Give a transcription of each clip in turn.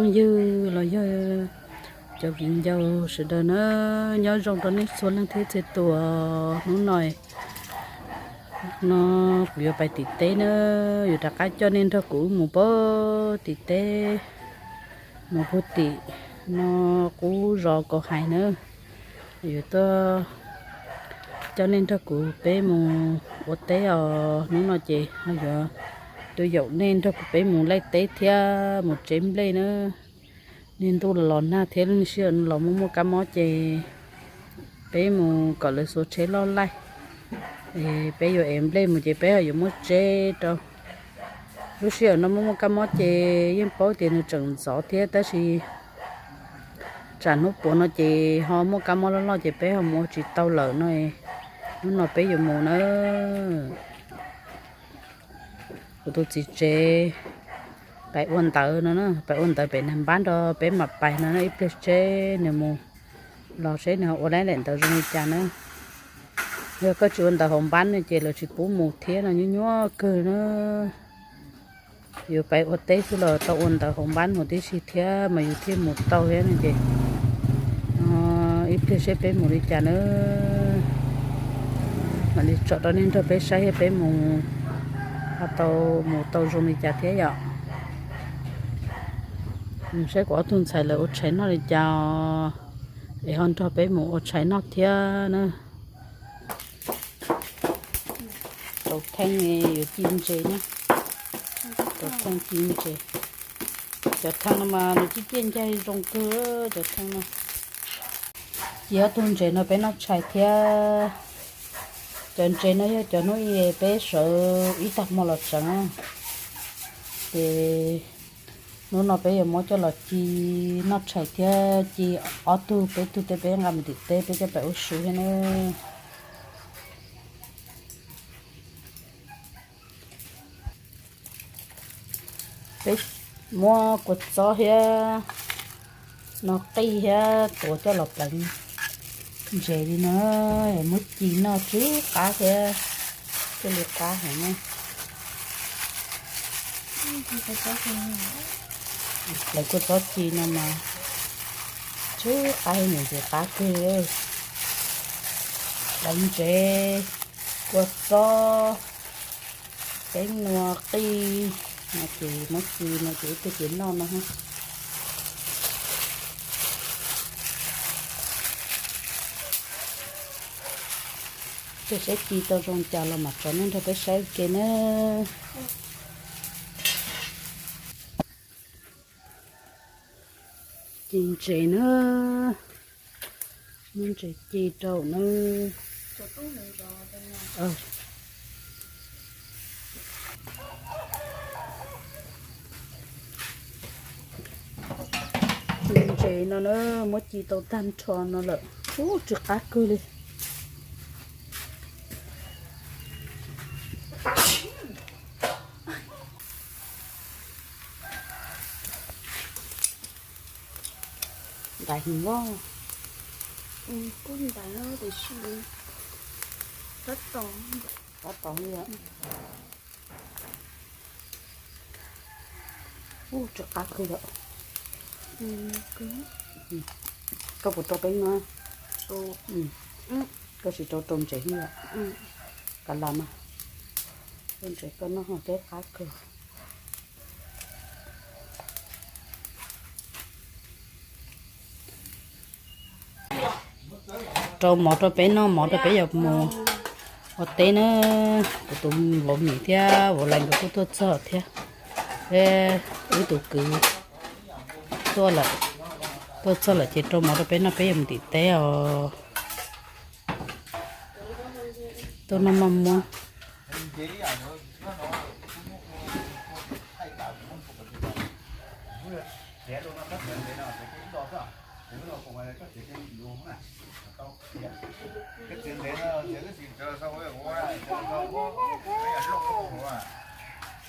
Ywg los yog cov viv ncaus sawv daws na, nyob zoo rau nej txhua leej thiab txhia tus. Hnub no, no kuv yuav pais tim teb na, yuav rov qab coj nej nrog kuv mus pab tim teb, mus puag tim no qub zos Kaus Hais na. Yuav tuaj coj nej nrog kuv peb mus ua teb os. Hnub no ces ho yuav tuaj yaum nej nrog kuv peb mus laij teb thiab mus tsev nplej na. Niag ntuj los nag thiab, lub sij hawm no los muaj muaj kab mob ces peb mus kom lawv xuas tsheb loj laij. Peb yuav ev nplej mus ces peb ho yuav muab tseb rau. Lub sij hawm no muaj muaj kab mob ces yeej paub tias nws tseem ntxov thiab, tab sis tsam hnub puav no ces ho muaj kab mob loj loj ces peb ho mus ua tsis tau lawm no. Hnub no peb yuav mus na. Kuv tus txiv tsev pais ua ntawv no, pais ua ntawv pem nag npab nrog peb mam pais no, ib pliag seb nws mus los seb nws ua lab daim ntawv zoo li cas na. Yog koj tsis ua ntawv hauv npab no ces lawv tsis pub mus thiab no, nyuaj nyuaj kawg na. Yus pais ua teb xwb los tau ua ntawv hauv npab mus tib si thiab mas yus thiaj mus tau thiab no ces ib pliag seb peb mus li cas na. Mam li tsom rau nej nrog peb saib thiab peb mus ho tau mus tau zoo li cas thiab yom. Saib kuv ob tug ntxhais lawv ua tshais noj li cas es ho nrog peb mus ua tshais noj thiab na. Tau theej yuav ci ntses na. Tau theej ci ntses. Cov theej no mas nws ciaj ciaj ncaig zoo kawg cov theej no. Ci ob tug ntses no peb noj tshais thiab. Cov ntses no yog cov hnub i peb sawv ib tag hmo los tseev. Ces hnub no peb yuav muab coj los ci noj tshais thiab ci ob tug peb tug tej peb nqa mus tim teb peb coj pais ua su thiab na. Peb muab kua txob thiab no qij thiab tuav coj los pleev ntses li no, muab ci noj tsw qab thiab, thiaj li qab heev na. Pleev kua txob ci no mas tsw qab thiab ntses qab kawg. Pleev ntses, kua txob, teeb nua qij, no ces muab ci no ces ib pliag ces noj no. Peb saib ci tau zoo cas los mam tso nej nrog peb saib ua ke na. Ci ntses na, muab ntses ci rau na. Ci ntses no na, muab ci tau tag nrho no lawm. Ub, tsw qab kawg li. Ntais heev loj. Kuj ntais loj tiam sis tab tom, tab tom li. Ub, tsw qab kawg lawm. Koj puas rau peb no? Koj tsis rau rau ntses no. Ka las mas, rau ntses koj noj ho tsw qab kawg. Rau mov rau peb noj, mov rau peb yuav mus ua teb na. Kuv tus vauv Mim thiab vauv Lais nkawd kuj tuaj txog thiab. Wb tus kwv tuaj lawm, tuaj txog lawm ces rau mov rau peb noj, peb yuav mus tim teb os. Tuaj noj maj muab.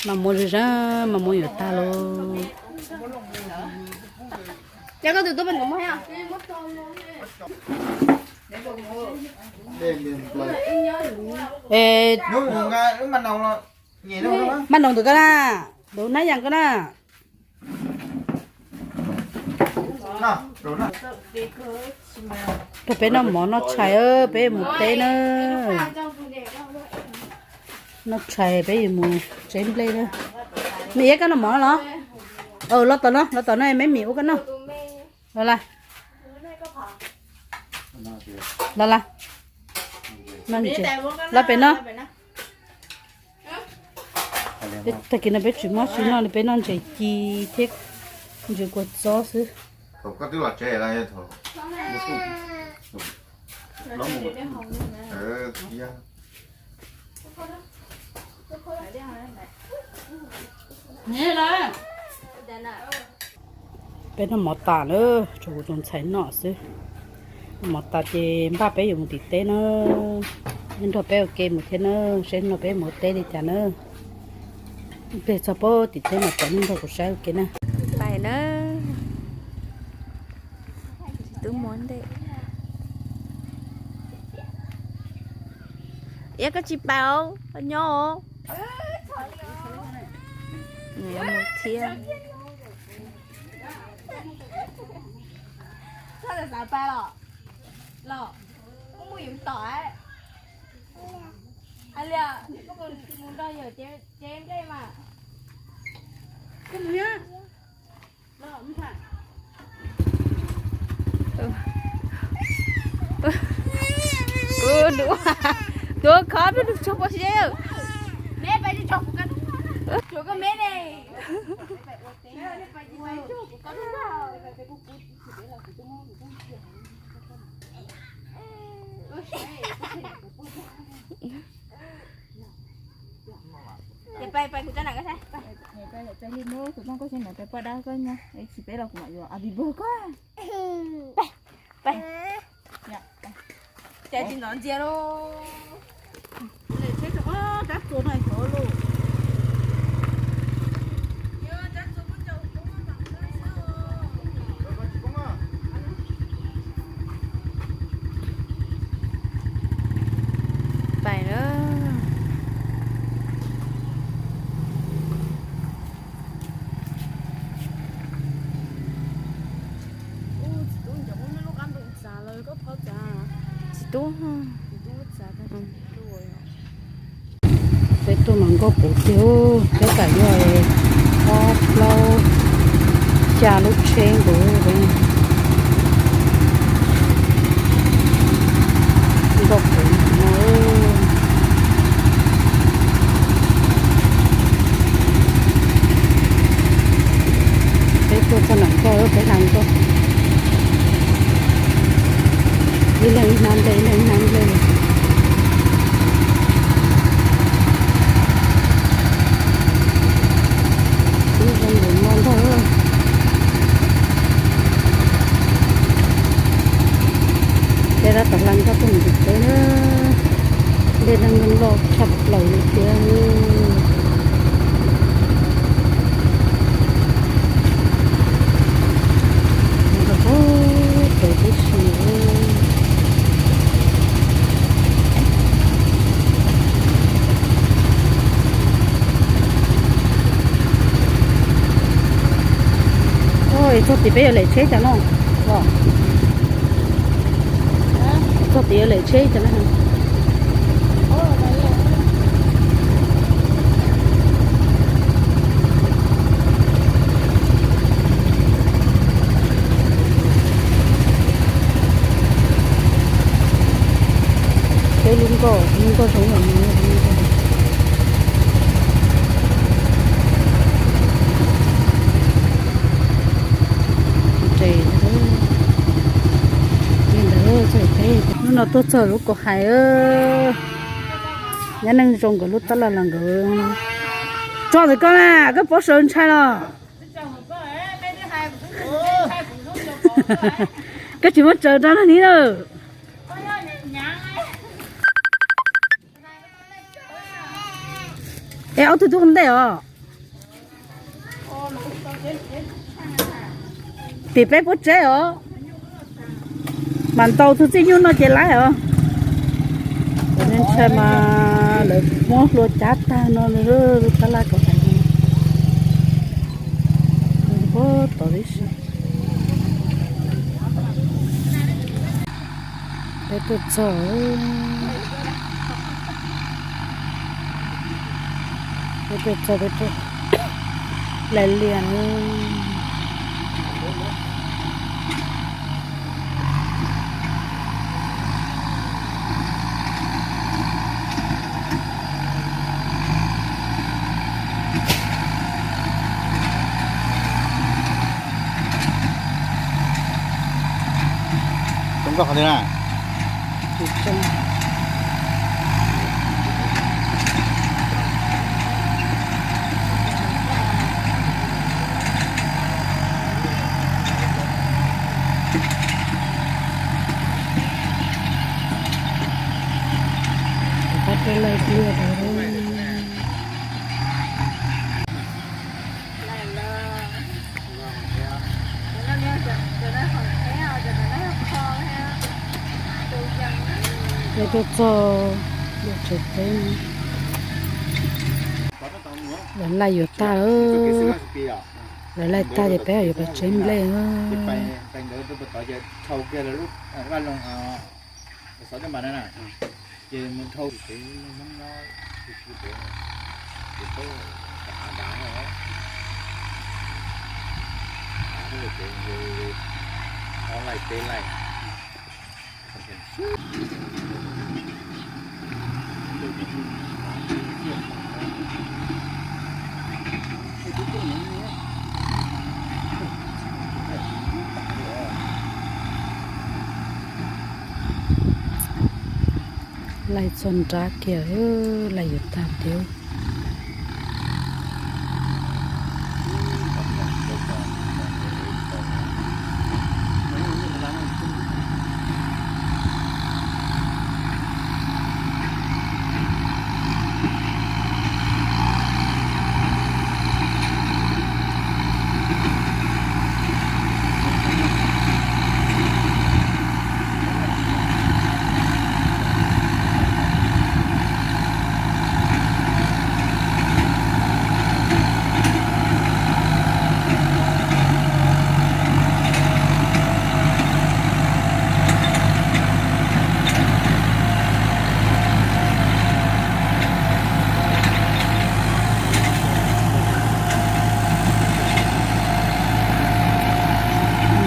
Maj muab zaj zaj, maj muab yuav tag lauj. Maj noog ntawm koj na, tus nab yas koj na. Rau peb noj mov noj tshais, peb yuav mus teb na. Noj tshais peb yuav mus tseb nplej na. Me iab koj noj mov los? Los tom no, los tom no me mis ua koj noj. Los las. Los las. Los pem no. Tag kis no peb tsis muab tsis noj li, peb noj ntses ci thiab ntses kua txob xwb. Peb noj mov tas na, tsuas kuv tus ntxhais noj xwb. Noj mov tas ces npaj peb yuav mus tim teb na. Nej nrog peb ua ke mus thiab na, saib no peb mus teb li cas na. Peb txog pab tim teb mas cov nej nrog kuv saib ua ke na. Pais na. Tub muab ntej. Iab koj tsis pais os, nyob os. Mus thiab. Txhob xav pais los, los, koj mus yus tom. Ai liam, koj mus nrog yawm cev nplej mas. Tuav khov peb lug tshua pov seb. Tsuav koj me ne. Ces pais, pais kuv tso nram koj saib. Pais li no, kuv poj koj saib nram pais poj dab koj nyob, tsis peb los kuv mam yuav a bi bog koj. Pais, pais. Ces tsis ntov ntsia lauj. Lem tsheb rau ob rab txuas no xyov lauj. Pais na. Tsis tub. Peb tuaj mas nkauj puv tiag, peb kam yog ob plaub xya lub tsheb nkaus. Nkauj puv no. Peb tuaj txog nram nkoj, peb hla nkoj. Ib leeg ib hnab nplej, ib leeg ib hnab nplej. Ib zoo nkaus no ntag. Peb tab tom hla nkoj tuaj mus tim teb na. Dej neeg loj tshaj plaws li thiab. Rau puag pem tib si. Txog tim peb yuav lem tsheb tas no. Txog tim yuav lem tsheb tas no. Peb lub nkoj, lub nkoj zoo no. Hnub no tuaj txog lub kaus hais, nyob neeg zoo nkawd lub tab laj los nkawd tso ntawm koj na, koj paub sawv ntshai los. Koj tsis muab tsaws rau no ni lawm. Es ob tug tub ntej os. Tim peb puab tseb os. Mas ntau tug txij nyuj no ces laib os. Ntshai mas lawv muab hlua cab tag no lawm, lub tab laj kaus hais no. Puag tod tib si. Peb tuaj txog, peb tuaj txog, peb tuaj laij liaj. Toob koj qhov twg na? Pab peb laij liaj. Peb tuaj txog lub tsev teb, lawv laij yuav tag lawm. Lawv laij tag ces peb yuav pais tseb nplej. Laij txog nrab kiag, laij yuav tag tiag.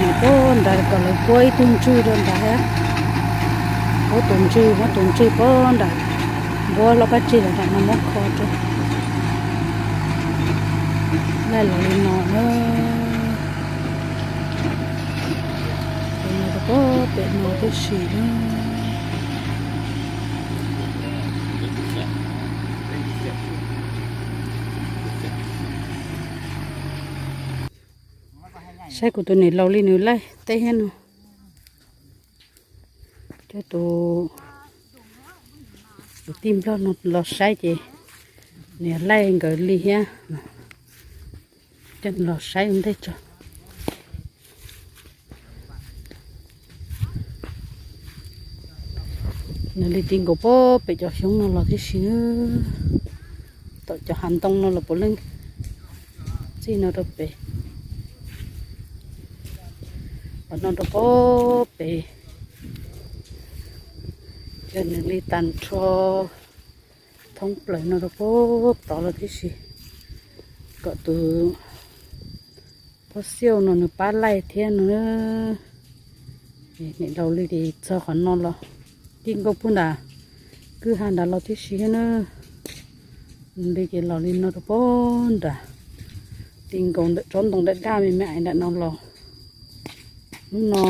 Nws puag nrad kom lawv puab ib tug ntswg rau nrad thiab. Puab tus ntswg, muab tus ntswg puag nram, npuab loj kab tsig los nram no muab kho rau. Laij los li no na. Tus no rau puag pem no tib si na. Saib kuv tus niam laus li nws laij teb thiab no. Coj tus, tus tij nplog no los saib ces niam laij nkawd li thiab. Coj los saib ua ntej tso. Nws li ti nkaus puag pem cov xyoob no los tib si na. Tom cov hav ntoo no los puav leej txij no rau pem. Qhov no rau puag pem. Ces nws li tag nrho thoob plaws no rau puag tod los tib si. Kom tus pog Xiauj no nws pab laij thiab no. Niam laus li ces txog qhov no los ti nkaus puag nram kwj ha nrad los tib si thiab na. Li ces los li no rau puag nrad, ti nkaus ntawm tsob ntoo daj daj me me ais nram no los. Hnub no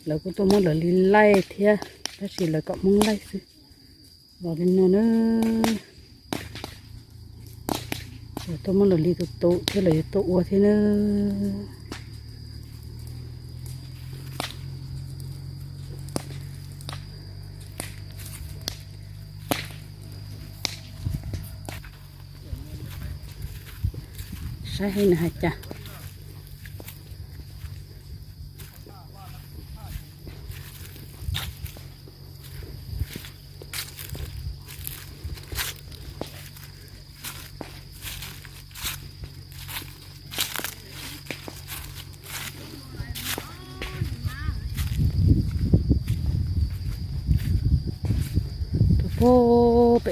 lawv kuj tuaj muab lawv li laij thiab, tab sis lawv kom Hmoob laij xwb. Los li no na, lawv tuaj muab lawv li tus tus thiab lawv yuav tuaj ua thiab na. Saib nws hais cas.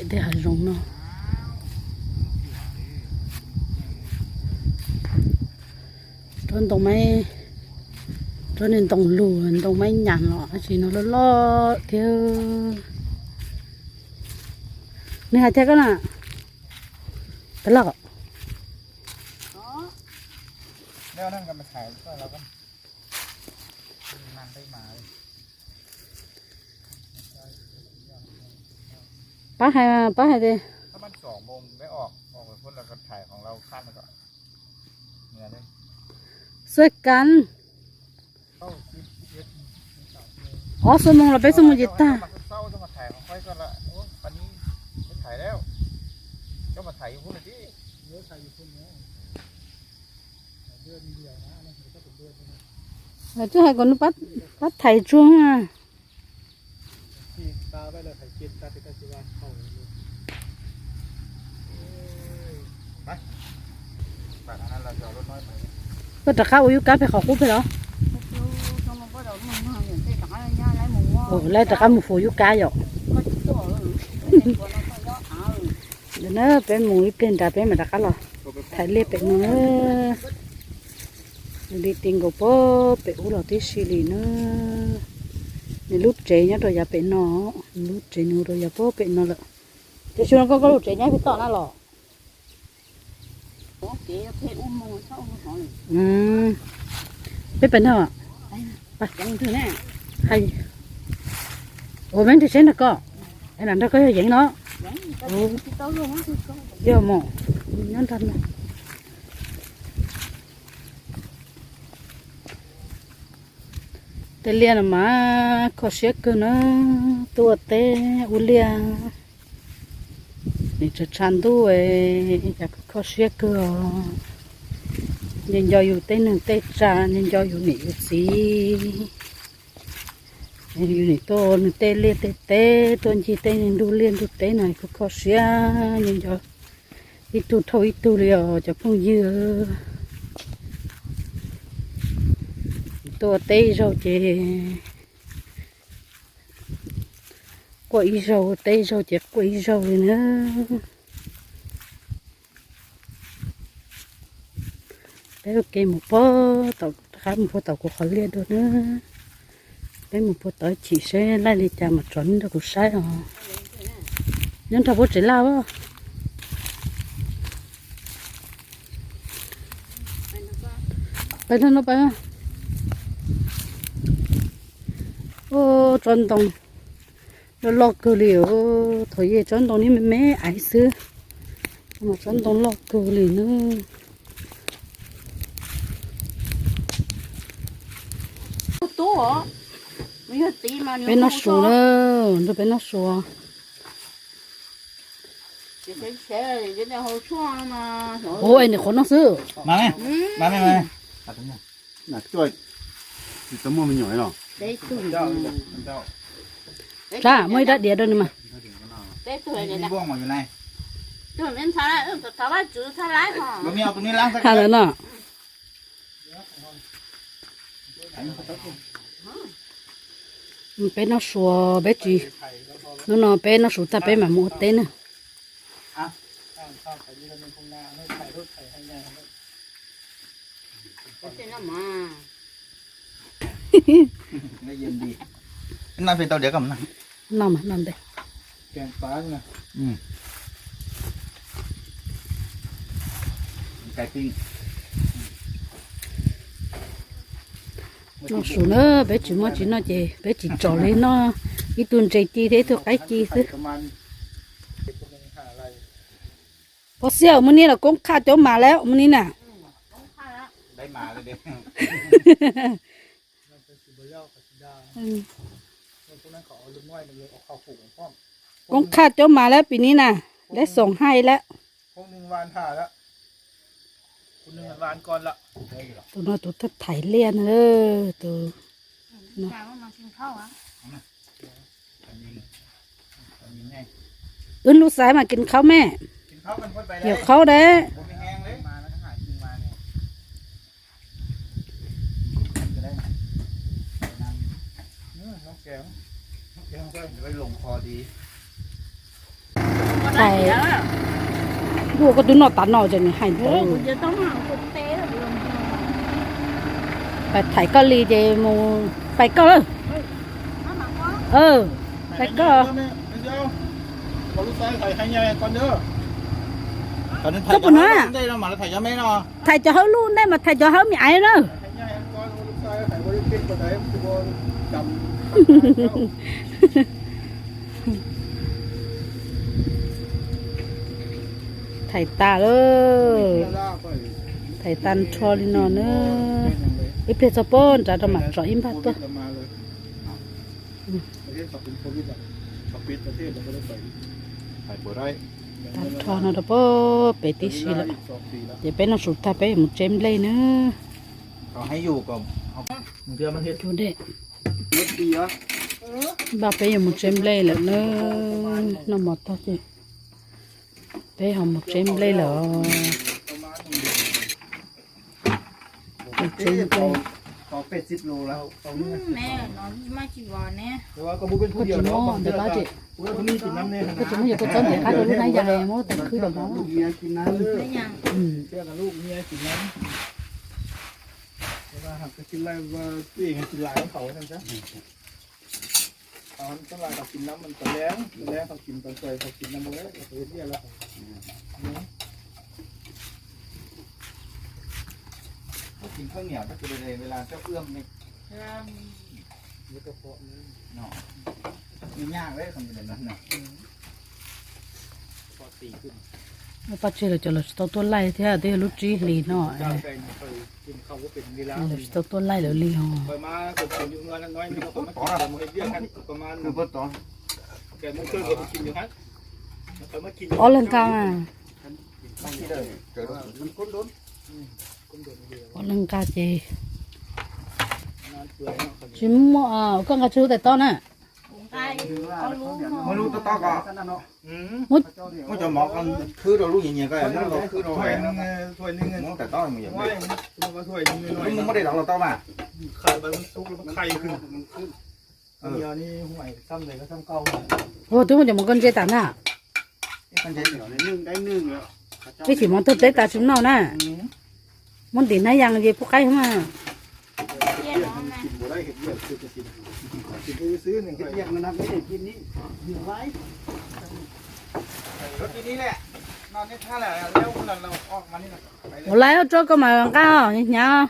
Tej hav zoov no, rau ntoo maiv, rau niag ntoo lug, ntoo maiv nyas los tsis no loj loj thiab. Nws hais thiab koj na, peb loj. Pab hais, pab hais tias xwb kan ob xuab moos los peb xuab moos ces tag. Lawv twb hais kom nws pab thaiv tsuag. Koj rov qab ua yub kab pem qhov qub pem los? Lawv rov qab mus fuv yub kab yom. Ntawm na peb mus ib pliag nrad peb mam rov qab los thaiv liaj pem no. Nws li ti nkaus puag pem ub los tib si li na. Nws lub tsev nyob rau yav pem no, nws lub tsev nws ua rau yav puag pem no lawm. Tiam sis no koj, koj lub tsev nyob pem toj na los? Peb pem no. Ua meb nrog seb nrog koj, es nrog koj yog yeev no. Yog mos, nyob nrog no. Tej liaj no mas kho siab kawg na, tuaj ua teb ua liaj, nim tshav tshav ntuj, cas kho siab kawg os. Nco nco yus tej neeg tej tsav, nco nco yus niam yus txiv, yus nim tuaj ua nws tej liaj tej teb, tuaj ncig tej ntug liaj ntug teb no kuj kho siab, nco nco ib tug dhau ib tug li os cov phooj ywg. Tuaj ua teb ib zaug ces quaj ib zaug, ua teb ib zaug ces quaj ib zaug li na. Peb ua ke mus puag tom, rov qab mus puag tom kuv qhov liaj dua na. Peb mus puag tod chim seb laij li cas mam tso neb nrog kuv saib os. Nyob nrog puab tsev laj os. Peb no peb. Ub, tsob ntoo loj loj kawg li os. Thaum yej tsob ntoo neb me me aiv xwb, mas tsob ntoo loj kawg li na. Peb noj su na, nrog peb noj su. Ua nim qhuav noj xwb. Sab, muaj ib rab diav rau nws mas. Hais lawm no. Peb noj su, peb tsis, hnub no peb noj su tag peb mam mus ua teb na. Noj mas noj ntej. Noj su na, peb tsis muaj tsis noj ces peb tsis tsom li, noj ib tug ntses ci thiab ib tug qaib ci xwb. Pov xiab, mus ni los koob qhaj cov mas lawm mus ni na. Koob qhaj cov mas lawm pim ni na, lawv xoom hais lawm. Tus no tus thaiv liaj na, tus Wb lub xaiv mas kis khaub me, yog khaub dab. Thais, ua koj twb noj tas no ces nws hais ntawd. Pais thais koj li ces mus pais koj lawm. Pais koj. Koj pus no. Thais cov hawb lub ntej mas thais cov hawb me aiv na. Thais tas lawm. Thais tas nrho li no na. Ib pliag txog pem nrad rau mam tsom ib npag tuaj. Tas nrho no rau pem tib si lawm. Ces peb noj su tag peb yuav mus tseb nplej na. Npaj peb yuav mus tseb nplej lawm na. Noj mov tag ces peb ho mus tseb nplej lawm. Koj tsis muab ntawm koj tsis, koj tsis muab yog koj txob ntiav qab rau lub hnab yas muab tau khwb rau hauv. Paj tseg los cov los tsis tau tuaj laij thiab twb yog lub tsib hlis no. Los tsis tau tuaj laij lawv li os. Ob leeg nqa, ob leeg nqa ces tsis muaj. Koj nqa tsis lub tais tob na. Muab cov mov khwb rau lub nyias nyias ko, muab tais tob mus yom. Muab dej rov los tau mas. Ua twb muab cov mov koj ntse tas na. Ib chim mov tag teb tas tsis noj na. Muab ntim hnab yas ces pub qaib mas. Ua lawm tso koj mas nqa hnyav.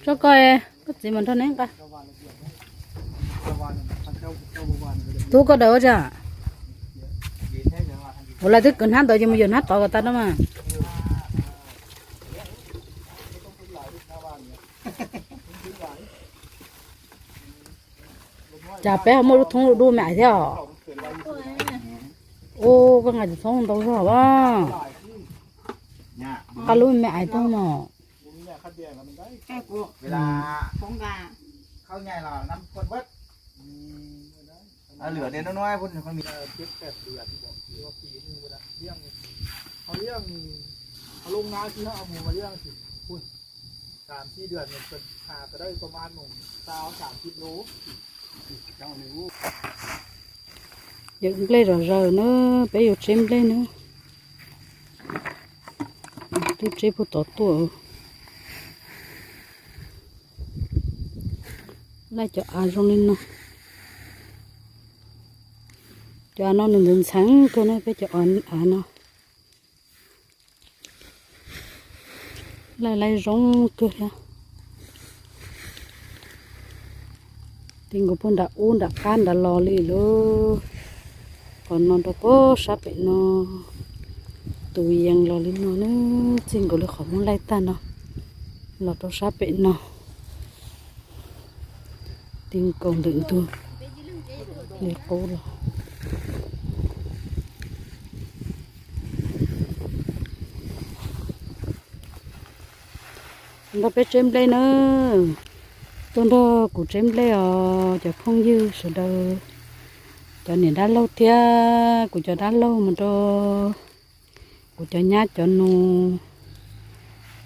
Tso koj, koj txiv mas nrog neb nqa. Tub koj daws ua tsa. Ua lawm twb kwv hnab ntawd ces mus yawm hnab tod kom tag no mas. Cas peb ho muaj lub thoob lub dub me ais thiab os. Ua koj nqa cov thoob ntau zog a. Nqa lub me ais tuaj mog. Yawm nplej zom zaws na, peb yuav tseb nplej na. Twb tseb puag tod tuaj. Laij cov av zoo li no. Cov av no nws ntxhee ntxhee kawg na, peb cov av no. Laij laij zoo kawg thiab. Ti nkaus puag nram ub nram qab nrad los li lauj. Qhov no rau puag sab pem no. Tus yees los li no na, txij nkaus li qhov muab laij tag no los rau sab pem no. Ti nkaus ntawm ntug li qub los. Nrog peb tseb nplej na. Tuaj nrog kuv tseb nplej os cov phooj ywg sawv daws. Cov niam dab laug thiab kuv cov dab laug mus rau kuv cov nyab cov nus,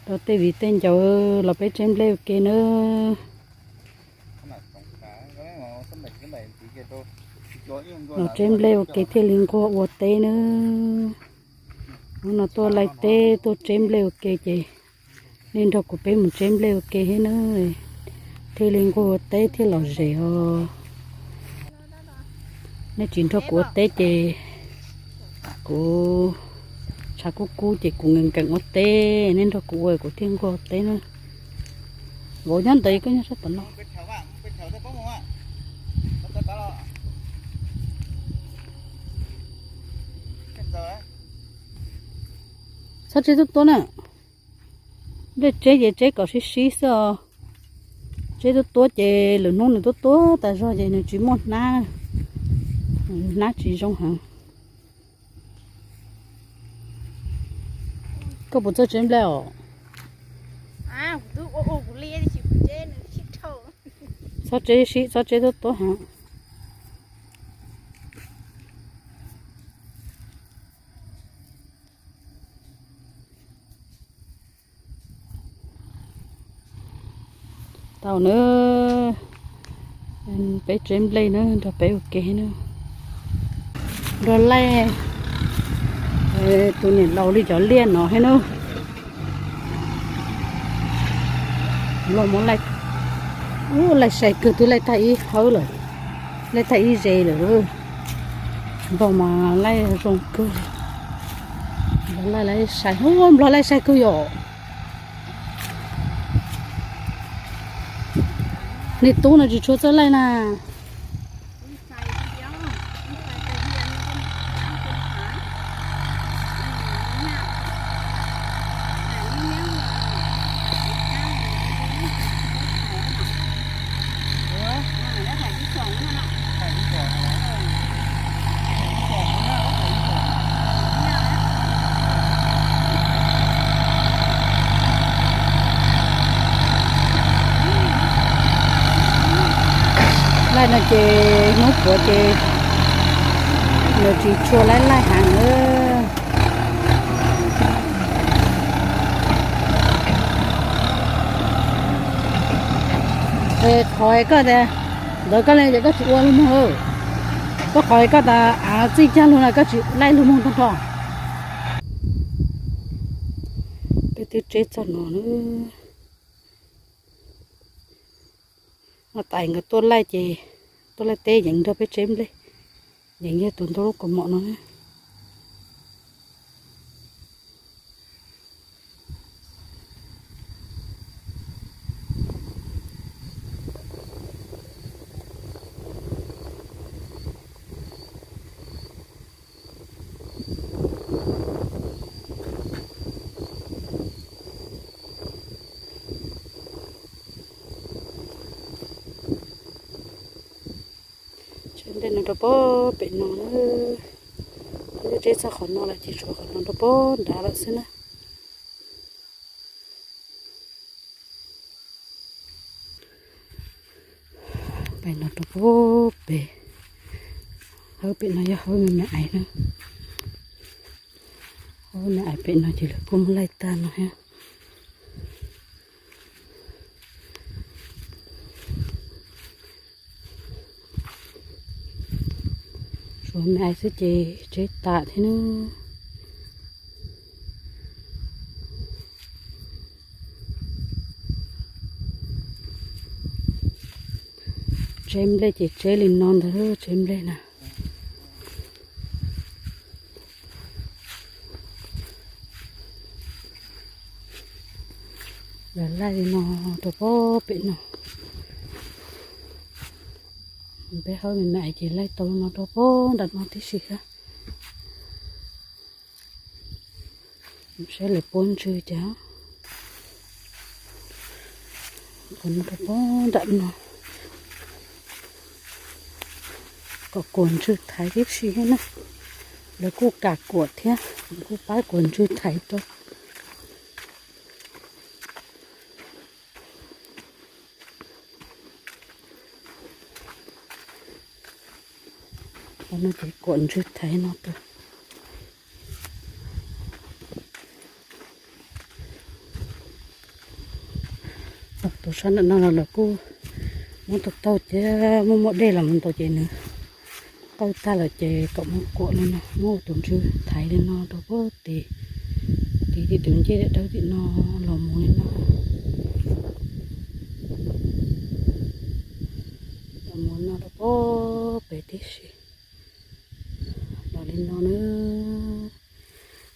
rau tej viv tej ncaus los peb tseb nplej ua ke nawb. Los tseb nplej ua ke thiaj li nquag ua teb nawb. Hnub no tuaj laij teb tuaj tseb nplej ua ke ces nej nrog kuv peb mus tseb nplej ua ke thiab nawb, thiaj li nquag ua teb thiaj lom zem os. Nej tsis nrog kuv ua teb ces kuv tshav kub kub ces kuv nkees nkees ua teb, nej nrog kuv ua kuv thiaj nquag ua teb na. Vauv nyob ntawd koj nyob sab tom no. Txhob tseb tuab tuab na. Nplej tseb ces tseb kom sib sib xwb os. Tseb tuab tuab ces lwm hnub nws tuab tuab tas zog ces nws tsis muaj hnab, hnab tsis zoo heev. Koj puas txawj tseb nplej os? Txhob tseb sib, txhob tseb tuab tuab heev. Tau na, peb tseb nplej na, nrog peb ua ke na. Nrog laij, tus niam laus li cov liaj no thiab na. Los muab laij, ub, laij sai kawg twb laij tag ib hawb lawm, laij tag ib ze lawm. Npog mas laij zoo kawg li. Npog laij, laij sai, ub, npog laij sai kawg yom. Niag tub no tsis tshua txawj laij na. Laij no ces hnub puav ces nws tsis tshua laij laij heev na. Qhov koj tias ntawd koj laij ces koj tsis ua lug moog, koj qhov koj tas av txij cag lug no koj tsis laij lug moog tag nrho. Peb twb tseb txog no na. No tais nkawd tuaj laij ces tuaj laij teb yeej nrog peb tseb nplej, yeej yog tus ntub lub kaus mom no na. Tseb nplej no rau pog pem no na. Twb tseb txog qhov no lawm ces tshuav qhov no rau pog nrad lawm xwb na. Pem no rau pog pem, hawb pem no yog hawb me me ais na. Hawb me ais pem no ces lawv kuj muab laij tag no thiab. Tshuav me ais xwb ces tseb tas thiab na. Tseb nplej ces tseb li no ntag, tseb nplej na. Lawv laij li no rau pog pem no. Peb hawb me me ais ces laij tau no rau pog nram no tib si thiab. Saib lawv puab ntswg cas. Ua no rau pog nram no kom kuam ntswg thaiv tib si thiab na. Lawv kuj kam kuam thiab, kuj pab kuam ntswg thaiv rau. Ua no ces kuam ntswg thaiv no rau. Tus sab nram no los lawv kuj muab tau taug thiab, muaj muaj dej los mus ntaus ces nws Tawj tag lawm ces kom muab kuam li no, muab tus ntswg thaiv li no rau puag tim, tim tus ncej dawb dawb tim no los mus li no. Los mus no rau puag pem tib si. Los li no na.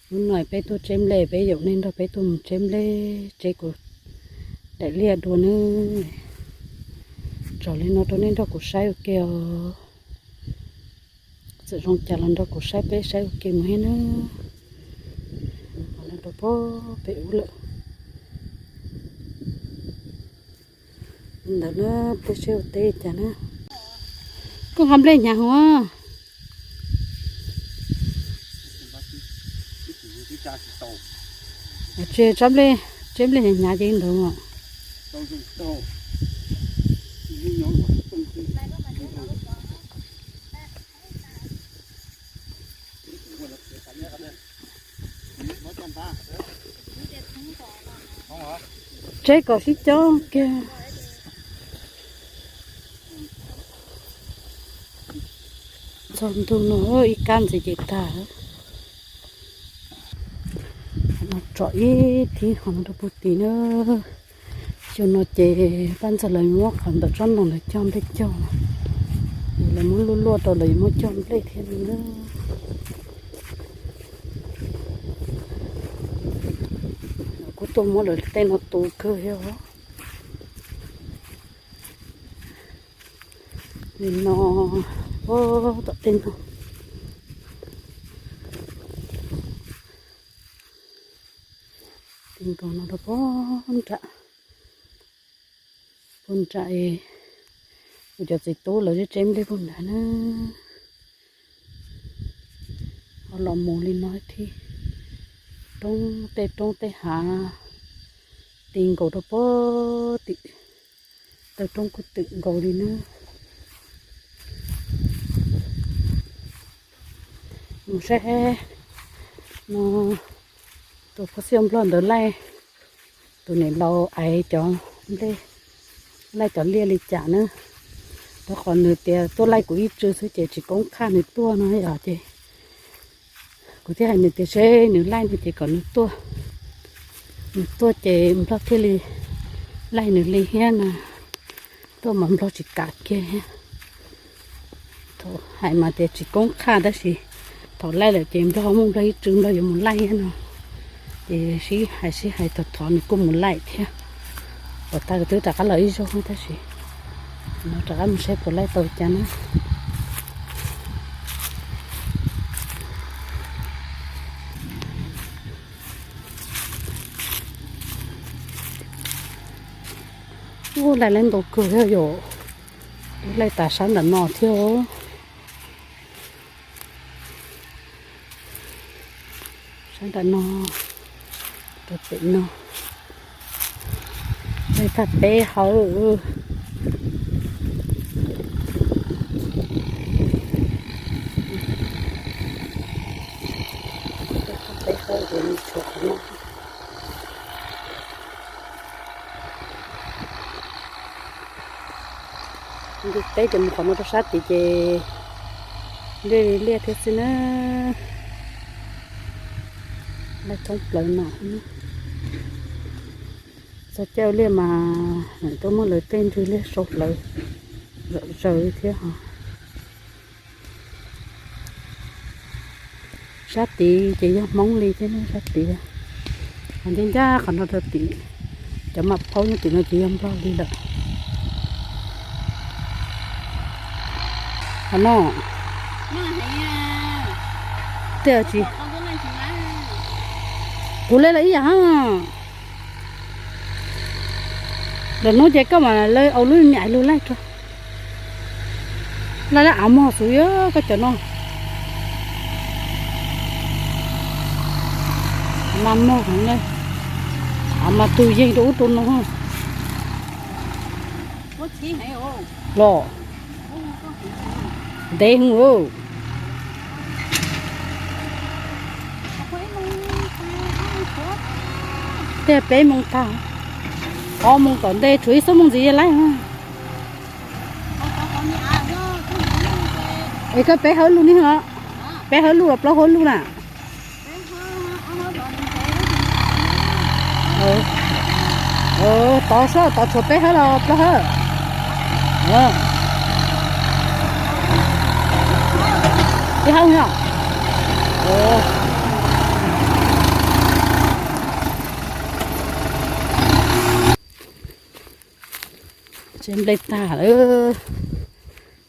Hnub no peb tuaj tseb nplej, peb yaum nej nrog peb tuaj mus tseb nplej, tseb kuv daim liaj dua nawb. Tso li no rau nej nrog kuv saib ua ke os. Txawm zoo cas los nrog kuv saib peb saib ua ke mus thiab nawb. Qhov no rau puag pem ub lawm. Ntawd na, peb saib ua teb cas na. Koj nqa nplej hnyav hov. Tsis tsob nplej, tseb nplej hnyav hnyav ces ntawd mas. Tseb kom sib cob kiag. Txog ntu no ib kab ntxiv ces tag. Tsom ib thib hov no rau puag tim na. Xyoo no ces pab ntxawg lawv muab qhov ntawm tsob ntoo ntawd cog nplej cog, lawv muab luaj luaj rau lawv yuav muab cog nplej thiab no na. Kuj tuaj muab lawv tej no tu kawg thiab os. Nim no, tom tej no, ti nkaus no rau puag nram, puag nram es kuv cov txiv tub lawv tseb nplej puag nrad na. Ho los mus li no thiab, roob tej roob tej hav, ti nkaus rau puag tim taw roob kuj twm nkaus li na. Mus saib no, tus phos xyoo nplog ntawd laij, tus niam laus aiv cov nplej, laij cov liaj li cas na. Rau qhov nws tias tuaj laij kuv ib tsw xwb ces tsis koob khaj nws tuaj no yom, ces kuv thiaj hais nws tias seb nws laij no ces kom nws tuaj, nws tuaj ces nplog thiaj li laij nws li thiab na. Tuaj mas nplog tsis kam kiag thiab. Thaum hais mas tias tsis koob khaj tab sis thaum laij lawm ces nplog muaj nplog ib tsw nplog yuav mus laij thiab no. Ces sib hais sib hais thov thov nws kuj mus laij thiab. Puas tag twb rov qab los ib zaug tab sis no rov qab mus saib puas laij tau cas na. Ub, laij lawv ntau kawg thiab yom. Ub, laij tas sab nram no thiab. Sab nram no, rau pem no, laij tag peb hauv. Peb hauv ces tshuav qhov no. Ntu peb ces mus qhov no rau sab tid ces liaj li liaj thiab xwb na. Laij thoob plaws no. Txog caij ua liaj mas tuaj muab lawv tej ntswg liaj sau hlawv zom zaws li thiab hos. Sab tid ces yog Hmoob li thiab, sab tid. Qhov ncaj ncaj qhov no rau tim, cov mam phaub nyob tim no ces yog Nplog li lawm. Qhov no, tej tsis, kuv laij los ib yam. Lawm hnub ces koj mam li ua lub me me lug laij rau. Laij lab av mog xwb koj cov no. Av mas mog heev na. Av mas tug yeeg rau ub rau no. Los ntev heev. Tej peb moos tag, ob moos tom ntej tshuav ib xuab moos ntxiv laij. Es koj peb hawb lug ne os? Peb hawb lug los plaub hawb lug na? Tod sab tod tshuav peb hawb los plaub hawb? Ib hawb os. Tseb nplej tag lawm.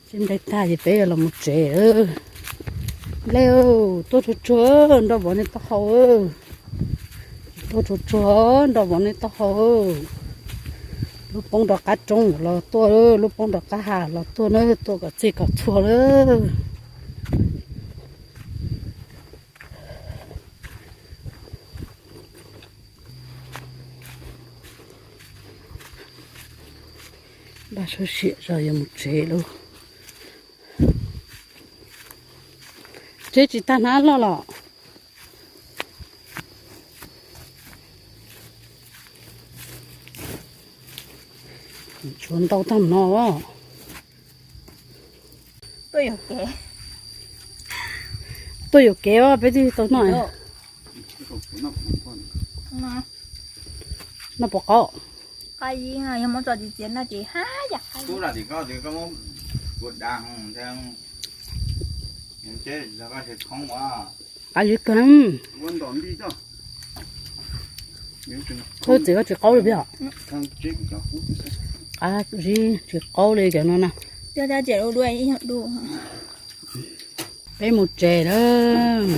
Tseb nplej tag ces peb yuav los mus tsev lawm. Nplej, tuaj tsuag tsuag nrog vauv nej taub hau. Tuaj tsuag tsuag nrog vauv nej taub hau. Lub poob rov qab roob los tuaj, lub poob rov qab hav los tuaj na, tuaj kom txij kom txhua lawm. Npaj sab siam zog yuav mus tsev lauj. Tseb tsis tag hnab loj los? Tshuav ntau tag no. Tuaj yuam kev os, peb twb tau noj. Noj puas qaub? Qab zib kawg. Koj txiv koj tsis qaub li peb os? Qab zib tsis qaub li cov no na. Peb mus tsev lawm.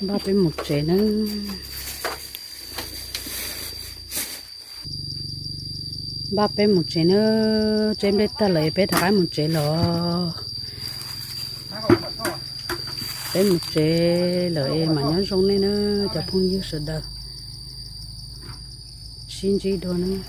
Npaj peb mus tsev nawb. Npaj peb mus tsev nawb, tseb nplej tag lawm es peb rov qab mus tsev los. Peb mus tsev lawm es mam nyob zoo nej nawb cov phooj ywg sawv daws. Sib ntsib dua nawb.